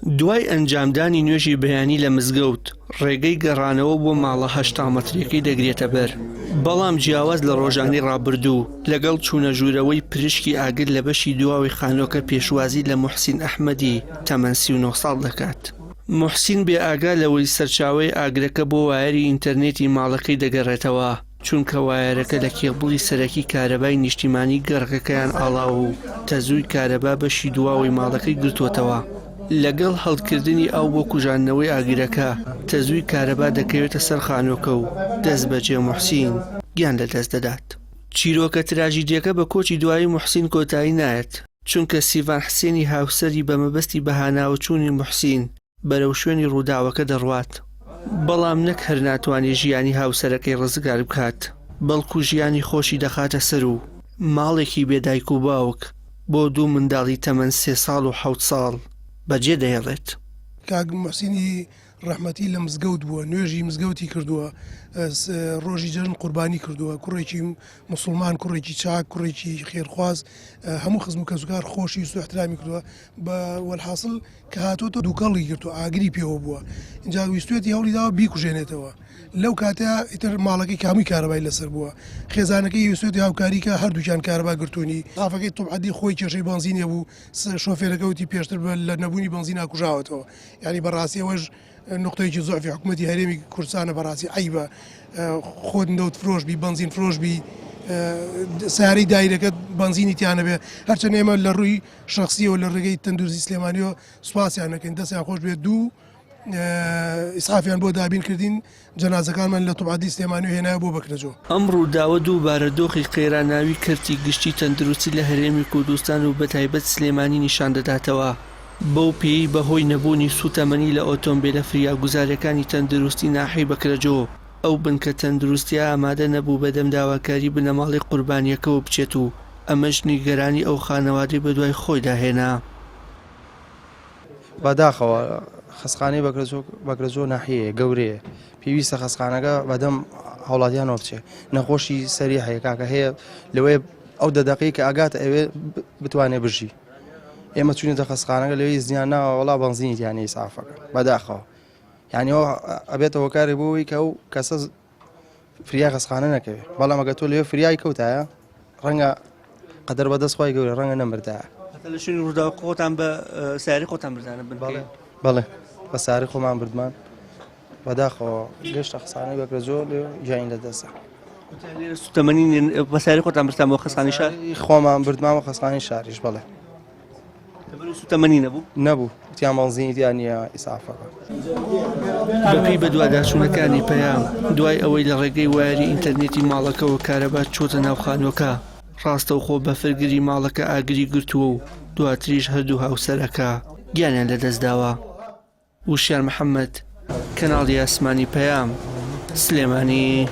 دوای ئەنجامدانی نوێژی بەیانی لە مزگەوت، ڕێگەی گەڕانەوە بۆ ماڵە 80 مەتریەکەی دەگرێتە بەر. بەڵام جیاواز لە ڕۆژانی ڕابردوو، لەگەڵ چوونە ژوورەوەی پرشکی ئاگر لە بەشی دواوەی خانووەکە پێشوازی لە موحسین ئەحمەدی تەمەن 39 ساڵ دەکات. موحسین بێ ئاگا لەوەی سەرچاوەی ئاگرەکە بۆ وایەری ئینتەرنێتی ماڵەکەی دەگەڕێتەوە، چونکە وایەرەکە لە کێبڵی سەرەکی کارەبای نیشتیمانی گەڕەکەکەیان ئاڵاوە و تەزووی کارەبا بەشی دواوەی ماڵەکەی گرتووەتەوە. لەگەڵ هەڵکردنی ئاو بۆ کوژاندنەوەی ئاگرەکە، تەزووی کارەبا دەکەوێتە سەر خانووەکە و دەستبەجێ موحسین گیان لەدەست دەدات. چیرۆکە تراژیدییەکە بە کۆچی دوایی موحسین کۆتایی نایەت، چونکە سیڤان حسێنی هاوسەری بە مەبەستی بەهاناوەچوونی موحسین بەرەو شوێنی ڕووداوەکە دەڕوات، بەڵام نەک هەر ناتوانێت ژیانی هاوسەرەکەی ڕزگار بکات، بەڵکو ژیانی خۆشی دەخاتە سەر و ماڵێکی بێ دایک و باوک بۆ دوو منداڵی تەمەن سێ ساڵ و حەوت ساڵ بەجێ دەهێڵێت. کاک موحسینی ڕەحمەتی لە مزگەوت بووە، نوێژی مزگەوتی کردووە، ڕۆژی جەژن قوربانی کردووە، کوڕێکی موسڵمان، کوڕێکی چاک، کوڕێکی خێرخواز، هەموو خزم و کەسوکار خۆشی و احترامی کردووە، بە وەلحاسڵ کە هاتۆتە دووکەڵی گرتووە ئاگری پێوە بووە ئینجا ویستوێتی هەوڵی داوە بیکوژێنێتەوە لەو کاتە ئیتر ماڵەکەی کە هەمووی کارەبای لەسەر بووە خێزانەکەی ویستوێتی هاوکاری کە هەردووکیان کارەبا گرتوونی ئافەکەی طبعەدی خۆی کێشەی بەنزین هەبوو شۆفێرەکە وتی پێشتر بە لە نەبوونی بەنزینا کوژاوەتەوە یعنی بەڕاستی ئەوەش نقطەیەکی زۆفی حکوومەتی هەرێمی کوردستانە بەڕاستی عیبە خۆت نەوت فرۆش بی بەنزین فرۆش بی ساری دایرەکەت بەنزینی تیانەبێ هەرچەند ئێمە لە ڕووی شەخسیەوە لە ڕێگەی تەندروستی سلێمانیەوە سوپاسیان دەکەین دەستیان خۆش بێت دوو ئیسعافیان بۆ دابین کردین جەنازەکانمان لە طبعەتی سلێمانی هێنایە بۆ بەکرەجۆ. ئەم ڕووداوە دووبارە دۆخی قەیراناوی کەرتی گشتی تەندروستی لە هەرێمی کوردستان و بەتایبەت سلێمانی نیشان دەداتەوە، بەو پێیەی بەهۆی نەبوونی سووتەمەنی لە ئۆتۆمبێلە فریاگوزارییەکانی تەندروستی ناحیەی بەکرەجۆ، ئەو بنکە تەندروستییە ئامادە نەبوو بەدەم داواکاری بنەماڵەی قوربانییەکەوە بچێت و ئەمەش نیگەرانی ئەو خانەوادەی بەدوای خۆیدا هێنا. بەداخەوە خەستخانەی بەکرەجۆ بەکرەجۆ ناحیەیە گەورەیە پێویستە خەستخانەکە بەدەم هاوڵاتیانەوە بچێ نەخۆشی سەری هەیە کاکە هەیە لەوەیە ئەو دە دەقەی کە ئاگاتە ئەوێ بتوانێ بژی ئێمە چوینەتە خەستخانەکە لەوێ زیان ناوە وەڵا بەنزینی تیانە ئیسعافەکە بەداخەوە یعنی ئەو ئەبێتە هۆکارێک بۆ ئەوەی کە ئەو کەسە فریای خەستخانە نەکەوێ بەڵام ئەگەر تۆ لەوێ فریای کەوتایە ڕەنگە قەدەر بەدەست خوای گەورە ڕەنگە نەمردایە. هەتا لە شوێنی ڕووداو خۆتان بە سیارەی خۆتان بردانە بنکەی؟ بەڵێ بەڵێ بە سیارەی خۆمان بردمان بەداخەوە گەشتە خەستخانەی بەکرەجۆ لێ گیانی لەدەستدا. وتیان لێرە سوتەمەنی بە سیارەی خۆتان بردتان بۆ خەستخانەی شار؟ خۆمان بردمان بۆ خەستخانەی شاریش بەڵێ. لەبەر سوتەمەنی نەبوو؟ نەبوو وتیان بەنزینی تیا نییە ئیسعافەکە. بەپێی بەدواداچوونەکانی پەیام، دوای ئەوەی لە ڕێگەی وایەری ئینتەرنێتی ماڵەکەوە کارەبا چۆتە ناو خانووەکە، ڕاستەوخۆ بەفرگری ماڵەکە ئاگری گرتووە و دواتریش هەردوو هاوسەرەکە گیانیان لەدەستداوە. وشیار محەمەد، کەناڵی ئاسمانی پەیام، سلێمانی.